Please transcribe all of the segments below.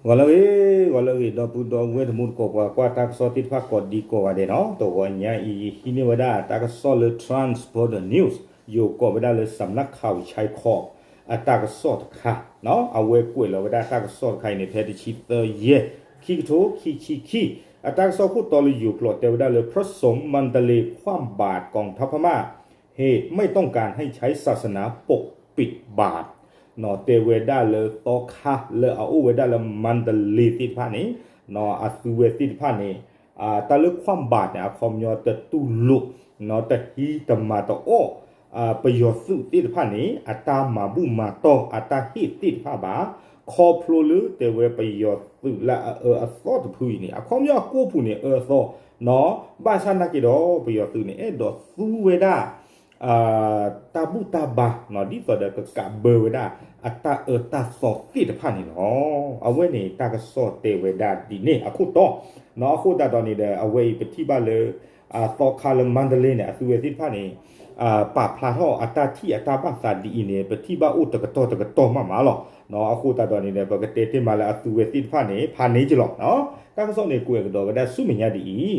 ဂီၤလၢအဂ့ၤ, ဂီၤလၢအဂ့ၤ ဒီပုၢ်ဒီဝဲၢ်တံၤသကိး ပှၤကွၢ်တၢ်ကစီၣ်သ့ၣ်တဖၣ်ကိးဒံကိးဂၤဒဲးနီၤ, တဂီၤညါအံၤ ယဟံးန့ၢ်ဝဲဒၣ်တၢ်ကစီၣ်လၢ Trans Border News ယိၤကိးဝဲဒၣ်လၢ စမ်နၢ်ခးဝဆဲခီ အတၢ်ကစီၣ်တခါ, အဝဲကွဲးလီၤဝဲဒၣ်တၢ်ကစီၣ်တခါအံၤန့ၣ် ဖဲတဆံသၢ ယဲၢ် ခံကထိခံဆံခံ, အတၢ်ကစီၣ်ခိၣ်တီလၢယိၤကျိာ်တဲဝဲဒၣ်လၢ พระสงฆ์มันดาเลย์คว่ำบาตร กองทัพพม่า เหตุไม่ต้องการให้ใช้ศาสนาปกปิดบาตร တဲဝဲဒၣ်လၢသီခါလၢအအိၣ်ဝဲဒၣ်လၢ မၣ်တလ့သ့ၣ်တဖၣ်န့ၣ်, အသုဝဲသ့ၣ်တဖၣ်န့ၣ်, တၢ်လၢ คว่ำบาตร န့ၣ် အခီပညီတတူၢ်လိာ်, တဟံးတမၤတအီၣ် ပယီၤသုးသ့ၣ်တဖၣ်န့ၣ် အတၢ်မၤဘူၣ်မၤတီၢ်အတၢ်ဟ့ၣ်သ့ၣ်တဖၣ်ဘၣ်, ခီဖျိလၢတဲဝဲပယီၤသုးလၢအအၢအသီတဖုအံၤန့ၣ် အခီပညီအကိးပူၤန့ၣ် အၢအသီ, ဘၣ်ဆၣ်နာ်က့ဒီး ပယီၤသုးန့ၣ် အဲၣ်ဒိးသူဝဲဒၣ် တၢ်ဘူၣ်တၢ်ဘါ ဒ်သိးဒီးကကးဘၢဝဲဒၣ် အတၢ်အၢတၢ်သီသ့ၣ်တဖၣ်န့ၣ်လီၤ. အဝဲန့ၣ် တၢ်ကစီၣ်တဲဝဲဒၣ်ဒ်န့ၣ်အခိၣ်တီ, အဃိသတးဒီးန့ၣ်ဒီး အဝဲအံၤပထံၣ်ဘၣ်လၢ သီခါလၢ မၣ်တလ့န့ၣ် အသုဝဲသ့ၣ်တဖၣ်န့ၣ် ပာ်ဖျါထီၣ်အတၢ်ထံၣ်အတၢ်ဘၣ်သးဒ်အံၤန့ၣ် ပထံၣ်ဘၣ်အိၣ်တကတီၢ်တကတီၢ်မးမးလီၤ. အဃိသတးဒီးန့ၣ်ဒီး ပကတဲတ့ၢ်မးလၢအသုဝဲသ့ၣ်တဖၣ်န့ၣ် ဖးန့ၢ်က့ၤလီၤ. တၢ်ကစီၣ်န့ၣ် ကွဲးကဒီးဝဲဒၣ်ဆူမဲာ်ညါဒ်အံၤ,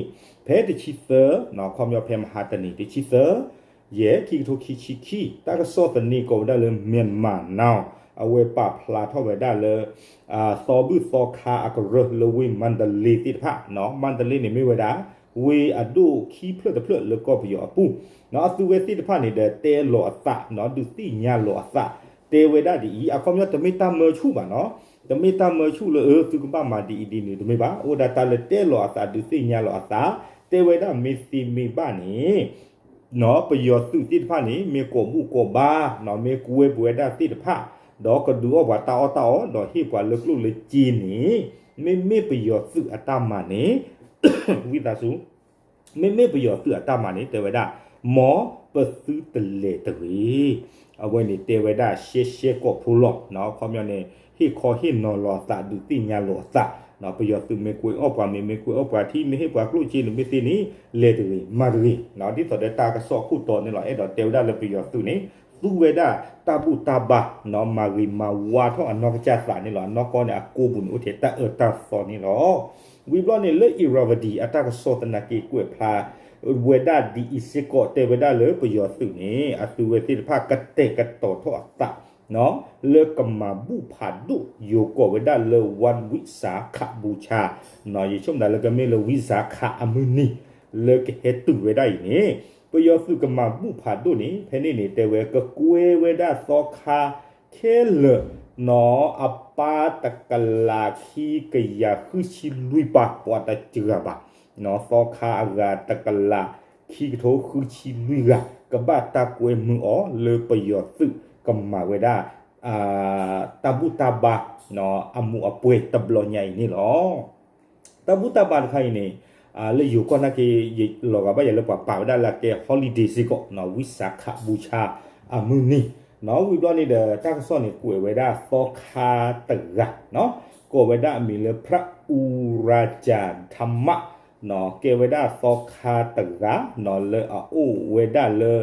ဖဲတဆံသၢ, ခီပညီဖဲမဟါတနံၤ တဆံသၢ ယဲၢ် ခံကထိခံဆံခံ, တၢ်ကစီၣ်သန့ၤကိးဝဲဒၣ်လၢ Myanmar Now အဝဲပာ်ဖျါထီၣ်ဝဲဒၣ်လၢ သီဘူၣ်သီခါအကရၢလၢဝ့ၢ်မၣ်တလ့သ့ၣ်တဖၣ်, မၣ်တလ့န့ၣ်မ့ၢ်ဝဲဒၣ် ဝ့ၢ်အဒိၣ်ခံဖျၢၣ်တဖျၢၣ်လၢကီၢ်ပယီၤအပူၤ, အသုဝဲသ့ၣ်တဖၣ်န့ၣ်ဒီးတဲလီၤအသး ဒုးသ့ၣ်ညါလီၤအသး, တဲဝဲဒၣ်ဒ်အံၤ, အခီပညီတမ့ၢ်တၢ်မၢဆူၣ်ဘၣ်နီၤ, တမ့ၢ်တၢ်မၢဆူၣ်လၢအသုကဘၣ်မၤဒ်အံၤဒ်နုၤတမ့ၢ်ဘၣ်, အိၣ်ဒၣ်တၢ်လၢတဲလီၤအသး ဒုးသ့ၣ်ညါလီၤအသး, တဲဝဲဒၣ်မ့ၢ်သ့မ့ၢ်ဘၣ်န့ၣ် ပယီၤသုးသ့ၣ်တဖၣ်န့ၣ် မ့ၢ်ကိးဘူၣ်ကိးဘါ, မ့ၢ်ကွဲပဝဲဒၣ်သ့ၣ်တဖၣ်, ဒီးကဒုးအီၣ်ပှၤတၢ်အီၣ်တၢ်အီ ဒီးဟ့ၣ်ပှၤလၢကျိၣ်လၢစ့န့ၣ်, မ့မ့ၢ်ပယီၤသုးအတၢ်မၤန့ၣ် ဝံသးစူၤ, မ့မ့ၢ်ပယီၤသုးအတၢ်မၤန့ၣ် တဲဝဲဒၣ် မ်ပသုတလဲၤတဂ့ၤ. အဝဲန့ၣ်တဲဝဲဒၣ်ရှဲရှဲကိးဖျိလီၤ. အခီပညီန့ၣ် ဟ့ၣ်ခီဟ့ၣ်နီၤလီၤအသး ဒုးသ့ၣ်ညါလီၤအသး, ပယီၤသုးမ့ၢ်ကွဲအီၣ်ပှၤ မ့မ့ၢ်ကွဲအီၣ်ပှၤထံ မ့ၢ်ဟ့ၣ်ပှၤကျိၣ်စ့န့ၣ် မ့ၢ်သ့န့ၣ် လဲၤတဂ့ၤ မၤတဂ့ၤ, ဒ်သိးဒီးတၢ်ကစီၣ်ခိၣ်တီန့ၣ်လီၤ. အဲၣ်ဒိးတဲဝဲဒၣ်လၢပယီၤသုးန့ၣ် သူဝဲဒၣ်တၢ်ဘူၣ်တၢ်ဘါ မၤဂ့ၤမၤဝါထီၣ်အနီၢ်ကစၢ်သးန့ၣ်လီၤ. အနီၢ်ကီၢ်န့ၣ် အကိးပူၤန့ၣ် အိၣ်ထဲတၢ်အၢတၢ်သီန့ၣ်လီၤ. ဝံၤဘျီန့ၣ် လၢ Irrawaddy အတၢ်ကစီၣ်သနာ်က့ ကွဲးဖျါဝဲဒၣ်ဒ်အံၤစ့ၢ်ကီး တဲဝဲဒၣ်လၢပယီၤသုးန့ၣ် အသုဝဲသ့ၣ်တဖၣ်ကတဲာ်ကတီၤထီၣ်အသး လၢကမၤဘူၣ်ဖးဒိၣ် ယိၤကိးဝဲဒၣ်လၢ ဝးဝံစၤခးဘူဆါ, ယဆိကမိၣ်လၢကမ့ၢ်လၢဝံစၤခးအမုၢ်နံၤ လၢကဟဲတုၤဝဲဒၣ်အံၤန့ၣ် ပယီၤသုးကမၤဘူၣ်ဖးဒိၣ်န့ၣ် ဖဲန့ၣ်န့ၣ် တဲဝဲကကွဲဝဲဒၣ်သီခါခဲလၢာ် နီၢ်အပၢ်တကလးခံကယၤဃုဆံလွံၢ်ပၢ် ပှၤတစှၤဘၣ်, သီခါအဂၤတကလးခံကထိဃုဆံလွံၢ်ဂၤ ကဘၣ်တၢ်ကွဲမုာ်အီၤလၢပယီၤသုးကမၤဝဲဒၣ် တၢ်ဘူၣ်တၢ်ဘါ အမူးအပွဲတဘျီညါအံၤန့ၣ်လီၤ. တၢ်ဘူၣ်တၢ်ဘါတခါအံၤန့ၣ် လၢယိၤကီၢ်နာ်က့ ယလီၤဂာ်ဘၣ်ယၤလၢပှၤပာ်ဝဲဒၣ်လၢအကဲ holiday စ့ၢ်ကီး ဝံစၤခးဘူဆါအမုၢ်နံၤ, ဝံၤဘျီန့ၣ်ဒီး တၢ်ကစီၣ်န့ၣ် ကွဲးဝဲဒၣ်သီခါတဂၤ ကိးဝဲဒၣ်အမံၤလၢ ဖြးအူရၤကၠၤ ဓမ္မ ကဲဝဲဒၣ်သီခါတဂၤ လၢအအိၣ်ဝဲဒၣ်လၢ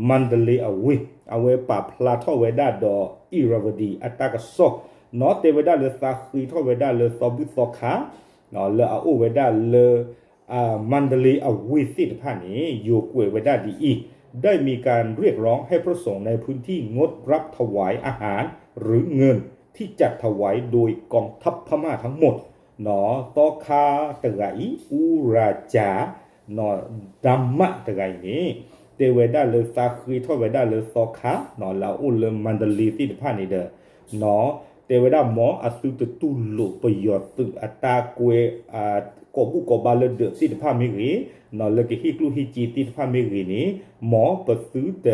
မၣ်တလ့အဝ့ၢ် အဝဲပာ်ဖျါထီၣ်ဝဲဒၣ်ဒီး Irrawaddy အတၢ်ကစီၣ် တဲဝဲဒၣ်လၢသးဃ့ထီၣ်ဝဲဒၣ်လၢသီဘူၣ်သီခါ လၢအအိၣ်ဝဲဒၣ်လၢ မၣ်တလ့အဝ့ၢ်သ့ၣ်တဖၣ်န့ၣ် ယိၤကွဲးဝဲဒၣ်ဒ်အံၤ, ได้มีการเรียกร้องให้พระสงฆ์ในพื้นที่งดรับถวายอาหารหรือเงินที่จัดถวายโดยกองทัพพม่าทั้งหมด သီခါတဂၤအံၤ အူရၤကၠၤ ဓမ္မ တဂၤအံၤန့ၣ် တဲဝဲဒၣ်လၢသးဃ့ထီၣ်ဝဲဒၣ်လၢသီခါ လၢအအိၣ်လၢမၣ်တလ့သ့ၣ်တဖၣ်န့ၣ်ဒီး တဲဝဲဒၣ်မ်အသုတတူၢ်လိာ်ပယီၤသုးအတၢ်ကွဲ ကိးဘူၣ်ကိးဘါလၢဒၢးသ့ၣ်တဖၣ်မ့ၢ်ဂ့ၤ, လၢကဟ့ၣ်ကျိၣ်ဟ့ၣ်စ့သ့ၣ်တဖၣ်မ့ၢ်ဂ့ၤန့ၣ် မ်ပသုတ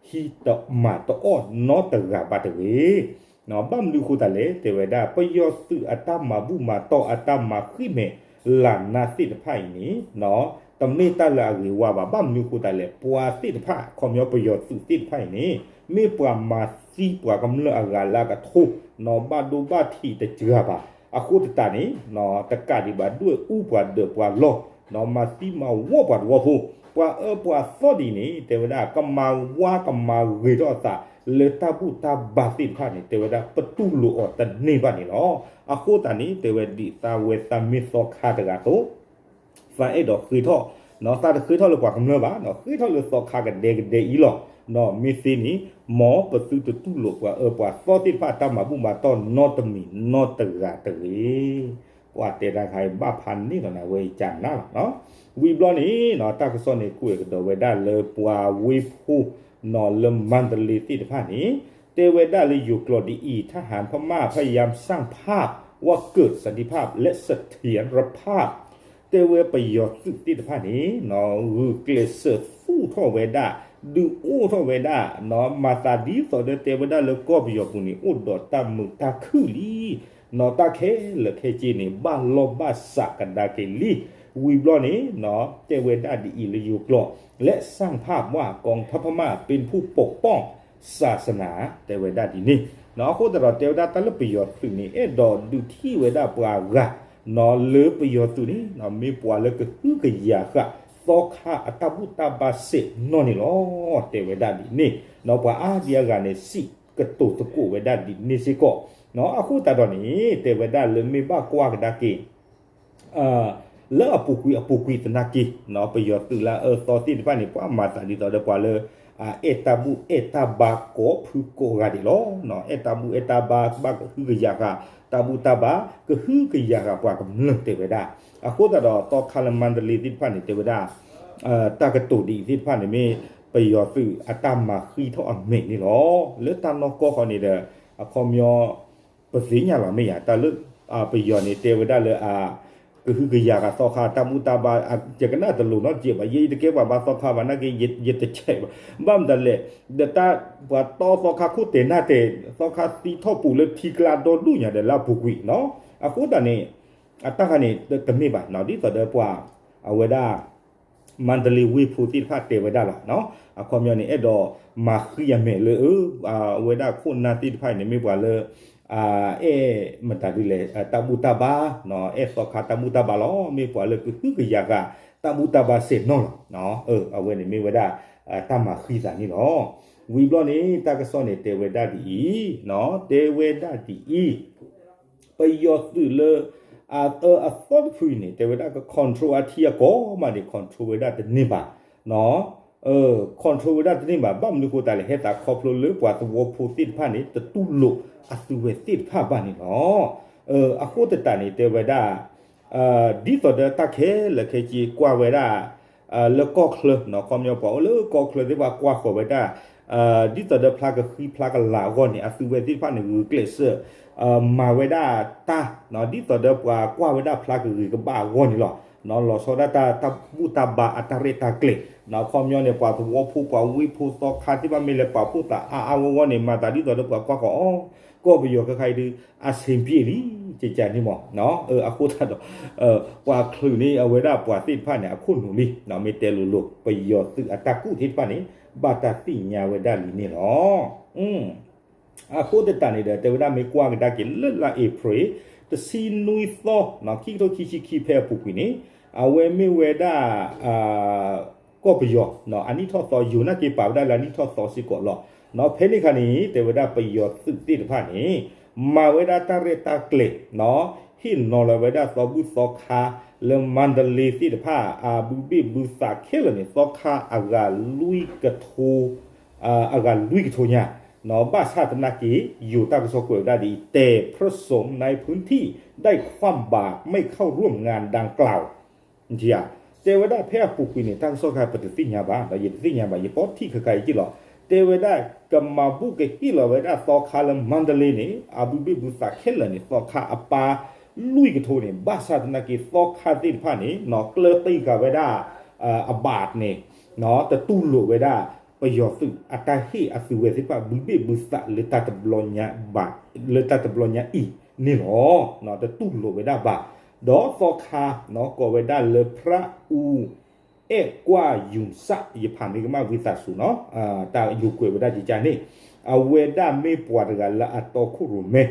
ဟံးတမၤတအီၣ်နီတဂၤဘၣ်တဂ့ၤ. ဘၣ်မနုၤဃိသတးလဲၣ် တဲဝဲဒၣ် ပယီၤသုးအတၢ်မၤဘူၣ်မၤတီၢ်အတၢ်မၤဃံးမဲာ်လၤနါသ့ၣ်တဖၣ်အံၤန့ၣ် တမ့ၢ်တၢ်လၢအဂ့ၤဝါဘၣ်. ဘၣ်မနုၤဃိသတးလဲၣ် ပှၤသ့ၣ်တဖၣ် ခီပညီပယီၤသုးသ့ၣ်တဖၣ်အံၤန့ၣ် မ့ၢ်ပှၤမၤသံပှၤကမျၢၢ်အဂၤလၢအကထိ ဘၣ်ဒိဘၣ်ထံးတစှၤဘၣ်. အဃိသတးန့ၣ် တကးဒံးဘၣ်ဒွဲၣ်အူပှၤဒၢးပှၤလီၢ် မၤသံမၤဝီပှၤသဝီဖိ ပှၤအၢပှၤသီဒ်န့ၣ် တဲဝဲဒၣ် ကမၤဝါကမၤဂ့ၤထီၣ်အသး လၢတၢ်ဘူၣ်တၢ်ဘါသ့ၣ်တဖၣ်န့ၣ် တဲဝဲဒၣ်ပတူၢ်လိာ်အီၤတန့ၢ်ဘၣ်န့ၣ်လီၤ. အဃိသတးန့ၣ် တဲဝဲဒ်သးဝဲသးမ့ၢ်သီခါတဂၤအသိး သးအဲၣ်ဒိးဃ့ထီၣ်, သးတဃ့ထီၣ်လၢပှၤကမျၢၢ်ဘၣ်, ဃ့ထီၣ်လၢသီခါကဒဲကဒဲအံၤလီၤ. မ့ၢ်သ့န့ၣ် မ်ပသုတတူၢ်လိာ်ပှၤအၢပှၤသီသ့ၣ်တဖၣ်တၢ်မၤဘူၣ်မၤတီၢ်နီတမံၤနီတဂၤတဂ့ၤ. ပှၤတဲတၢ်ခါအံၤဘၣ်ဖးန့ၢ်လီၤန့ၣ် အဝဲအံၤကနၣ်လီၤ. ဝံၤဘျီန့ၣ် တၢ်ကစီၣ်န့ၣ် ကွဲးကဒီးဝဲဒၣ်လၢပှၤဝ့ၢ်ဖိ လၢမါတလ့သ့ၣ်တဖၣ်န့ၣ် တဲဝဲဒၣ်လၢယိၤကျိာ်ဒ်အံၤ ทหารพม่าพยายามสร้างภาพว่าเกิดสันติภาพและเสถียรภาพ တဲဝဲပယီၤသုးသ့ၣ်တဖၣ်န့ၣ် ဂုာ်ကျဲးစၢးသူၣ်ထီၣ်ဝဲဒၣ် ဒုးအိၣ်ထီၣ်ဝဲဒၣ် မၤသးဒ်သိးဒီးတဲဝဲဒၣ်လၢကီၢ်ပယီၤပူၤန့ၣ် အိၣ်ဒီးတၢ်မုာ်တၢ်ခုၣ်လံ တၢ်ခဲလၢာ်ခဲဆ့န့ၣ် ဘၣ်လီၢ်ဘၣ်စးကဒါက့ၤလံ. ဝံၤဘျီန့ၣ် တဲဝဲဒၣ်ဒ်အံၤလၢယိၤကျိာ် และสร้างภาพว่ากองทัพพม่าเป็นผู้ปกป้องศาสนา တဲဝဲဒၣ်ဒ်န့ၣ်. အဃိသတးဒီးတဲဝဲဒၣ်တၢ်လၢပယီၤသုးန့ၣ် အဲၣ်ဒိးဒုးထံၣ်ဝဲဒၣ်ပှၤဂၤ လၢပယီၤသုးန့ၣ် မ့ၢ်ပှၤလၢကဟုကယာ်ဃာ်သီခါအတၢ်ဘူၣ်တၢ်ဘါစဲးနီၣ်န့ၣ်လီၤ. တဲဝဲဒၣ်ဒ်န့ၣ် ပှၤအါဒံအါဂၤန့ၣ် စံးကတိၤသကိးဝဲဒၣ်ဒ်န့ၣ်စ့ၢ်ကီး. အဃိသတးဒီးန့ၣ် တဲဝဲဒၣ်လၢမ့ၢ်ဘၣ်ကွၢ်ကဒါက့ၤ လၢအပူၤကွံာ်အပူၤကွံာ်သနာ်က့ ပယီၤသုးလၢအအၢသီသ့ၣ်တဖၣ်န့ၣ် ပှၤမၤသးဒ်သိးဒီးပှၤလၢ အဲၣ်တၢ်ဘူၣ်အဲၣ်တၢ်ဘါကိးဖုကိးဂၤဒဲးလီၤ. အဲၣ်တၢ်ဘူၣ်အဲၣ်တၢ်ဘါ ဘၣ်ကဟုကယာ်ဃာ် တၢ်ဘူၣ်တၢ်ဘါ ကဟုကယာ်ဃာ်ပှၤကမျၢၢ်တဲဝဲဒၣ်. အဃိသတးဒီးသီခါလၢမါတလ့သ့ၣ်တဖၣ်န့ၣ် တဲဝဲဒၣ် တၢ်ကတိၤဒ်အံၤသ့ၣ်တဖၣ်န့ၣ်မ့ၢ် ပယီၤသုးအတၢ်မၤဃံထီၣ်အမဲာ်န့ၣ်လီၤ. လၢတၢ်နီၢ်ကီၢ်ဃီန့ၣ်ဒီး အခီပညီ ပသ့ၣ်ညါလီၤမ့ၢ်ယၤ တၢ်လၢ ပယီၤန့ၣ်တဲဝဲဒၣ်လၢ ကဟုကယာ်ဃာ်သီခါတၢ်ဘူၣ်တၢ်ဘါ ယကနၣ်တလိၤနီတစဲးဘၣ် ယဲယတကဲပှၤဘါသီခါဘၣ်နာ်က့ ယတဆဲးဘၣ် ဘၣ်မတၤလဲၣ် ဒီးတၢ်ပှၤတီသီခါခိၣ်တဲာ်နၢ်တဲာ် သီခါသံထီၣ်ပူၤလၢထံကျါဒီဒူၣ်ညါဒီးလၢအပူၤကွံာ်နီၤ. အဃိသတးန့ၣ် အတၢ်ခါန့ၣ် တမ့ၢ်ဘၣ်နီၤ ဒ်သိးဒီးပှၤ အဝဲဒၣ် မါတလ့ဝ့ၢ်ဖိသ့ၣ်တဖၣ်တဲဝဲဒၣ်လီၤ. အခီပညီန့ၣ် အဲၣ်ဒိးမၤဃံအမဲာ်လၢ အဝဲဒၣ်ခိၣ်နၢ်သ့ၣ်တဖၣ်န့ၣ် မ့ၢ်ပှၤလၢ အဲၣ်မတၤဒ်လဲၣ် တၢ်ဘူၣ်တၢ်ဘါ အဲၣ်သီခါတၢ်ဘူၣ်တၢ်ဘါလီၤ. မ့ၢ်ပှၤလၢကဟုကယာ်ဃာ်တၢ်ဘူၣ်တၢ်ဘါစဲးနီၤလီၤ. အဝဲန့ၣ်မ့ၢ်ဝဲဒၣ် တၢ်မၤဃံသးန့ၣ်လီၤ. ဝံၤဘျီန့ၣ် တၢ်ကစီၣ်န့ၣ်တဲဝဲဒၣ်ဒ်အံၤ, တဲဝဲဒၣ်ဒ်အံၤ ပယီၤသုးလၢ အအၢအသီတဖုအံၤန့ၣ် တဲဝဲဒၣ်က control အထံအကီၢ်မးန့ၣ် control ဝဲဒၣ်တန့ၢ်ဘၣ်, control ဝဲဒၣ်တန့ၢ်ဘၣ်. ဘၣ်မနုၤအဃိသတးလဲၣ် ဟဲသးခီဖျိလၢပှၤသဝီဖိသ့ၣ်တဖၣ်န့ၣ် တတူၢ်လိာ်အသုဝဲသ့ၣ်တဖၣ်ဘၣ်န့ၣ်လီၤ. အဃိသတးန့ၣ် တဲဝဲဒၣ် ဒ်သိးဒီးတၢ်ခဲလၢာ်ခဲဆ့ကွၢ်ဝဲဒၣ် လၢကီၢ်ချၢ ခီပညီပှၤအိၣ်လၢကီၢ်ချၢသ့ၣ်တဖၣ်ကွၢ်ဃီၤဝဲဒၣ် ဒ်သိးဒီးဖျါကဃံဖျါကလၤအဂီၢ်န့ၣ် အသုဝဲသ့ၣ်တဖၣ်န့ၣ် ဂုာ်ကျဲးစၢး မၤဝဲဒၣ်တၢ် ဒ်သိးဒီးပှၤကွၢ်ဝဲဒၣ်ဖျါကဂ့ၤကဘၣ်အဂီၢ်န့ၣ်လီၤ. လီၤဆီဒၣ်တၢ်ဘူၣ်တၢ်ဘါအတၢ်ရဲၣ်တၢ်ကျဲၤ ခီပညီန့ၣ် ပှၤသဝီဖိပှၤဝ့ၢ်ဖိသီခါသ့ၣ်တဖၣ်မ့ၢ်လဲၤပာ်ဖှိၣ်သးအါအါဂီၢ်ဂီၢ်န့ၣ် မၤသးဒ်သိးဒီးပှၤကွၢ်ဃီၤအီၤ ကီၢ်ပယီၤခဲခါအံၤဒုး အဆင်ပြေလံ ကကန့ၣ်မး အဃိသတးဒီး ပှၤချုးန့ၢ်အဝဲဒၣ်ပှၤသ့ၣ်တဖၣ်န့ၣ် အခိၣ်နူာ်လံ မ့ၢ်တဲလိၤလိၤ ပယီၤသုးအတၢ်ကူၣ်သ့ၣ်တဖၣ်န့ၣ် ဘၣ်တၢ်သ့ၣ်ညါဝဲဒၣ်လံန့ၣ်လီၤ. အဃိသတးန့ၣ်ဒီး တဲဝဲဒၣ်မ့ၢ်ကွၢ်ကဒါက့ၤလၢလါအ့ဖြ့ၣ် တဆံနွံသီ ခံကထိခံဆံခံဖဲအပူၤကွံာ်န့ၣ် အဝဲမ့ၢ်ဝဲဒၣ် ကီၢ်ပယီၤ အနံၣ်ထီၣ်သီ ယိၤနာ်က့ၤပာ်ဝဲဒၣ်လၢအနံၣ်ထီၣ်သီစ့ၢ်ကီးလီၤ. ဖဲန့ၣ်အခါန့ၣ် တဲဝဲဒၣ်ပယီၤသုးသ့ၣ်တဖၣ်န့ၣ် မၤဝဲဒၣ်တၢ်ရဲၣ်တၢ်ကျဲၤ ဟ့ၣ်နီၤလီၤဝဲဒၣ်သီဘူၣ်သီခါ လၢမါတလ့သ့ၣ်တဖၣ် အဘုဘ့ၣ်ဘုသးခဲလၢာ်န့ၣ် သီခါအဂၤလွံၢ်ကထိ အဂၤလွံၢ်ကထိညါ ဘၣ်ဆၣ်သနာ်က့ ယိၤတၢ်ကစီၣ်ကွဲးဝဲဒၣ်ဒ်အံၤ แต่พระสงฆ์ในพื้นที่ได้ความบาปไม่เข้าร่วมงานดังกล่าว တဲဝဲဒၣ်ဖဲအပူၤကွံာ်န့ၣ် တၢ်ကစီၣ်ခါပတသ့ၣ်ညါဘၣ် ဒီးယတသ့ၣ်ညါဘၣ် ယပိာ်ထံၣ်ခဲခါအံၤက့ၢ်လီၤ. တဲဝဲဒၣ် ကမၤဘူၣ်ကဟ့ၣ်လီၤဝဲဒၣ်သီခါလၢမါတလ့န့ၣ် အဘုဘ့ၣ်ဘုသးခဲလၢာ်န့ၣ် သီခါအပၢ်လွံၢ်ကထိန့ၣ် ဘၣ်ဆၣ်သနာ်က့ သီခါသ့ၣ်တဖၣ်န့ၣ် ကျၢၤတ့ၢ်ဃာ်ဝဲဒၣ် အဘၣ်န့ၣ် တတူၢ်လိာ်ဝဲဒၣ် ပယီၤသုးအတၢ်ဟ့ၣ်အသုဝဲသ့ၣ်တဖၣ် ဘုဘ့ၣ်ဘုသးလၢတၢ်တဘျီညါဘၣ် လၢတၢ်တဘျီညါအံၤန့ၣ်လီၤ. တတူၢ်လိာ်ဝဲဒၣ်ဘၣ် ဒီးသီခါ ကိးဝဲဒၣ်လၢ พระอู အဲၣ်ကွၢ်ယုၢ်စၣ် ယဖးမ့ၢ်ကမၣ်ဝံသးစူၤနီၤ တၢ်ယိၤကွဲးဝဲဒၣ်ယကန့ၣ် အဝဲဒၣ်မ့ၢ်ပှၤတဂၤလၢအတီခိၣ်ရိၣ်မဲ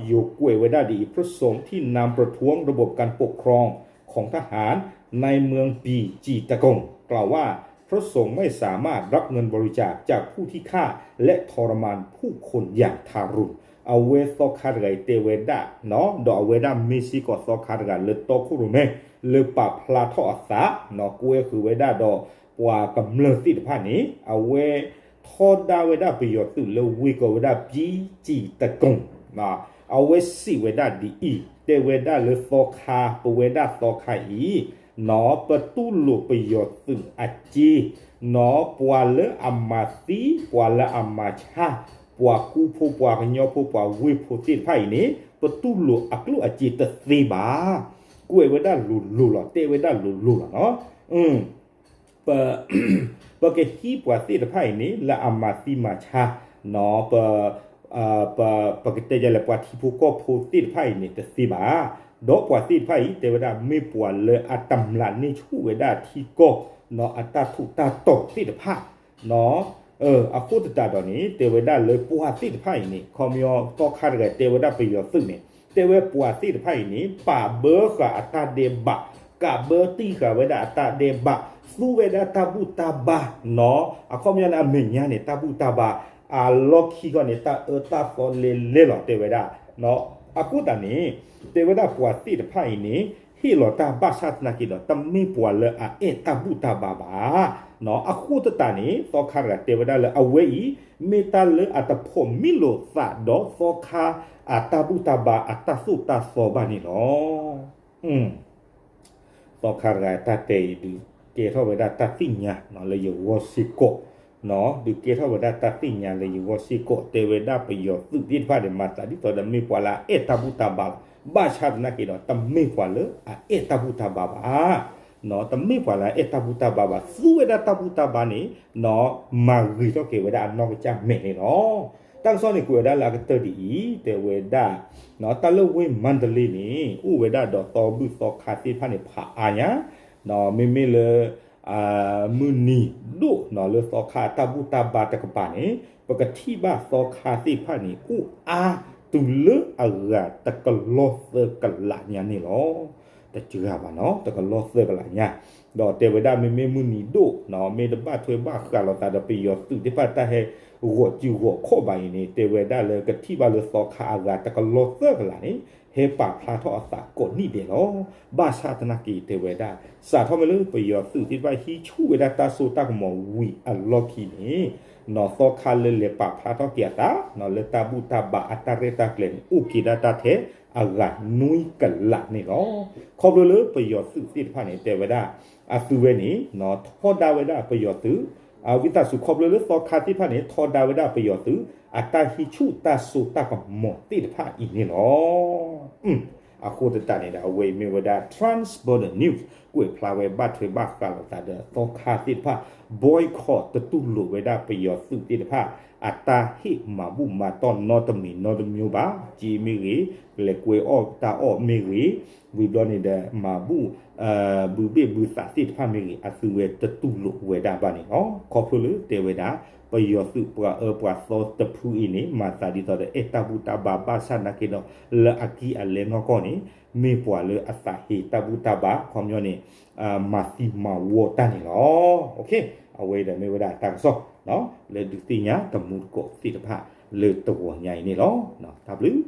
ယိၤကွဲးဝဲဒၣ်ဒ်အံၤ พระสงฆ์ที่นำประท้วงระบบการปกครองของทหารในเมืองปีจีตะกง กล่าวว่า พระสงฆ์ไม่สามารถรับเงินบริจาคจากผู้ที่ฆ่าและทรมานผู้คนอย่างทารุณ အဝဲသီခါတဂၤအံၤတဲဝဲဒၣ် ဒီးအဝဲဒၣ်မ့ၢ်စ့ၢ်ကီးသီခါတဂၤလၢတီခိၣ်ရိၣ်မဲ လၢပာ်ဖျါထီၣ်အသး ကွဲဃုာ်ဝဲဒၣ်ဒီးပှၤကမျၢၢ်သ့ၣ်တဖၣ်န့ၣ် အဝဲ ထီဒါဝဲဒၣ်ပယီၤသုးလၢဝ့ၢ်ကီၢ်ဝဲဒၣ် ပံကံတကုံ အဝဲစံးဝဲဒၣ်ဒ်အံၤ တဲဝဲဒၣ်လၢသီခါ ပဝဲဒၣ်သီခါအံၤ ပတူၢ်လိာ်ပယီၤသုးအစ့ ပှၤလၢအမၤသံ ပှၤလၢအမၤဆါ ပှၤကူဖိ ပှၤကညီဖိ ပှၤဝ့ၢ်ဖိသ့ၣ်တဖၣ်အံၤန့ၣ် ပတူၢ်လိာ်အကျိၣ်အစ့တသ့ဘၣ် ကွဲးဝဲဒၣ်လိၤလိၤလီၤ တဲဝဲဒၣ်လိၤလိၤလီၤနီၤ ပကဟံးပှၤသ့ၣ်တဖၣ်အံၤန့ၣ် လၢအမၤသံမၤဆါ ပကတဲယလဲၣ် ပှၤထံဖိကီၢ်ဖိသ့ၣ်တဖၣ်အံၤန့ၣ် တသ့ဘၣ်. ဒီးပှၤသ့ၣ်တဖၣ်အံၤ တဲဝဲဒၣ်မ့ၢ်ပှၤလၢအတမျးန့ၢ်ဆူၣ်ဝဲဒၣ်ထံကီၢ် အတၢ်ထူးတၢ်တီၤသ့ၣ်တဖၣ် အဃိသတးဒီးန့ၣ် တဲဝဲဒၣ်လၢပှၤသ့ၣ်တဖၣ်အံၤန့ၣ် ခီပညီသီခါတဂၤတဲဝဲဒၣ်ပယီၤသုးန့ၣ် တဲဝဲပှၤသ့ၣ်တဖၣ်အံၤန့ၣ် ပာ်ဘၢဃာ်အတၢ်ဒဲးဘး ကးဘၢတံၢ်ဃာ်ဝဲဒၣ်အတၢ်ဒဲးဘး သူဝဲဒၣ်တၢ်ဘူၣ်တၢ်ဘါ အခီပညီန့ၣ် အမဲာ်ညါန့ၣ် တၢ်ဘူၣ်တၢ်ဘါ အလီၢ်ခံခီန့ၣ် တၢ်အၢတၢ်သီလဲလဲလီၤ တဲဝဲဒၣ် အဃိသတးန့ၣ် တဲဝဲဒၣ်ပှၤသ့ၣ်တဖၣ်အံၤန့ၣ် ဟ့ၣ်လီၤတၢ်ဘၣ်ဆၣ်သနာ်က့ဒီး တမ့ၢ်ပှၤလၢအအဲၣ်တၢ်ဘူၣ်တၢ်ဘါဘၣ် အဃိသတးန့ၣ် သီခါတဂၤတဲဝဲဒၣ်လၢအဝဲအံၤ မ့ၢ်တၢ်လၢအတဖိးမံလိာ်သးဒီးသီခါအတၢ်ဘူၣ်တၢ်ဘါအတၢ်သိၣ်တၢ်သီဘၣ်န့ၣ်လီၤ. သီခါတဂၤတၢ်တဲအံၤဒုးကဲထီၣ်ဝဲဒၣ်တၢ်သ့ၣ်ညါလၢယဂီၢ်စ့ၢ်ကီး, ဒုးကဲထီၣ်ဝဲဒၣ်တၢ်သ့ၣ်ညါလၢယဂီၢ်စ့ၢ်ကီး တဲဝဲဒၣ်ပယီၤသုးသ့ၣ်တဖၣ်န့ၣ် မၤသးဒ်သိးဒီးမ့ၢ်ပှၤလၢအအဲၣ်တၢ်ဘူၣ်တၢ်ဘါလီၤ. ဘၣ်ဆၣ်သနာ်က့ဒီး တမ့ၢ်ပှၤလၢအအဲၣ်တၢ်ဘူၣ်တၢ်ဘါဘၣ်. တမ့ၢ်ပှၤလၢအအဲၣ်တၢ်ဘူၣ်တၢ်ဘါဘၣ် သူဝဲဒၣ်တၢ်ဘူၣ်တၢ်ဘါန့ၣ် မၤဂ့ၤထီၣ်က့ၤဝဲဒၣ်အနီၢ်ကစၢ်မဲာ်န့ၣ်လီၤ. တၢ်ကစီၣ်န့ၣ်ကွဲးဝဲဒၣ်လၢအကတၢၢ်ဒ်အံၤ တဲဝဲဒၣ် တၢ်လၢဝ့ၢ်မါတလ့န့ၣ် အိၣ်ဝဲဒၣ်ဒီးသီဘူၣ်သီခါသ့ၣ်တဖၣ်န့ၣ် ဖးအါညါ မ့မ့ၢ်လၢ မုၢ်နံၤဒိၣ်လၢသီခါတၢ်ဘူၣ်တၢ်ဘါတကပၤန့ၣ် ပကထံၣ်ဘၣ်သီခါသ့ၣ်တဖၣ်န့ၣ် အိၣ်အါတုၤလၢအဂၤတကလီၢ်သၢကလးညါန့ၣ်လီၤ. တစှၤဘၣ်နီၤ တကလီၢ်သၢကလးညါ ဒီးတဲဝဲဒၣ်မ့မ့ၢ်မုၢ်နံၤဒိၣ် မ့ၢ်တဘၣ်ထွဲဘၣ်ဃးလိာ်သးဒီးပယီၤသုးသ့ၣ်တဖၣ်တၢ်ဟဲဂီၤစုဂီၤခီၣ်ဘၣ်အံၤန့ၣ် တဲဝဲဒၣ်လၢကထံၣ်ဘၣ်လၢသီခါအဂၤတကလီၢ်သၢကလးန့ၣ် ဟဲပာ်ဖျါထီၣ်အသးကိးနံၣ်ဒဲးလီၤ. ဘၣ်ဆၣ်သနာ်က့တဲဝဲဒၣ် စးထီၣ်မ့ၢ်လၢပယီၤသုးသ့ၣ်တဖၣ်ဟံးဆူၣ်ဝဲဒၣ်တၢ်စိတၢ်ကမီၤဝံၤအလီၢ်ခံန့ၣ် နီၤသီခါလၢလဲၤပာ်ဖျါထီၣ်က့ၤအသး နီၤလၢတၢ်ဘူၣ်တၢ်ဘါအတၢ်ရဲၣ်တၢ်ကျဲၤန့ၣ် အိၣ်က့ၤဒၣ်တၢ်ထဲအဂၤနွံကလးန့ၣ်လီၤ. ခီဖျိလၢပယီၤသုးသ့ၣ်တဖၣ်န့ၣ် တဲဝဲဒၣ် အသုဝဲန့ၣ် ထီဒါဝဲဒၣ်ပယီၤသုး ဝံသးစူၤ ခီဖျိလၢသီခါသ့ၣ်တဖၣ်န့ၣ် ထီဒါဝဲဒၣ်ပယီၤသုး အတၢ်ဟံးဆူၣ်တၢ်စိတၢ်ကမီၤသ့ၣ်တဖၣ်အံၤန့ၣ်လီၤ. အဃိသတးန့ၣ်ဒီး အဝဲအံၤမ့ၢ်ဝဲဒၣ် Trans Border News ကွဲးဖျါဝဲဘၣ်ထွဲဘၣ်ဃးလိာ်သးဒီးသီခါသ့ၣ်တဖၣ် boycott တတူၢ်လိာ်ဝဲဒၣ်ပယီၤသုးသ့ၣ်တဖၣ် အတၢ်ဟ့ၣ်မၤဘူၣ်မၤတီၢ်နီတမံၤနီတမျိုးဘၣ် က့မ့ၢ်ဂ့ၤ လဲၤကွဲအီၣ်တၢ်အီၣ်မ့ၢ်ဂ့ၤ ဝံၤဘျီန့ၣ်ဒီး မၤဘူၣ် ဘုဘ့ၣ်ဘုသးသ့ၣ်တဖၣ်မ့ၢ်ဂ့ၤ အသုဝဲတတူၢ်လိာ်ဝဲဒၣ်ဘၣ်န့ၣ်လီၤ. ခီဖျိလၢတဲဝဲဒၣ် ပယီၤသုးပှၤအၢပှၤသီတဖုအံၤန့ၣ် မၤသးဒ်သိးဒီးအဲၣ်တၢ်ဘူၣ်တၢ်ဘါဘၣ်ဆၣ်သနာ်က့ဒီး လၢအကံၢ်အလဲနီၢ်ကီၢ်န့ၣ် မ့ၢ်ပှၤလၢအသးဟ့တၢ်ဘူၣ်တၢ်ဘါ ခီပညီန့ၣ် မၤသံမၤဝီတၢ်န့ၣ်လီၤ. အဝဲဒီးမ့ၢ်ဝဲဒၣ်တၢ်ကစီၣ် လၢဒုးသ့ၣ်ညါတမူတကိးသ့ၣ်တဖၣ်လၢတဂီၤညါအံၤန့ၣ်လီၤ. တၢ်ဘျုး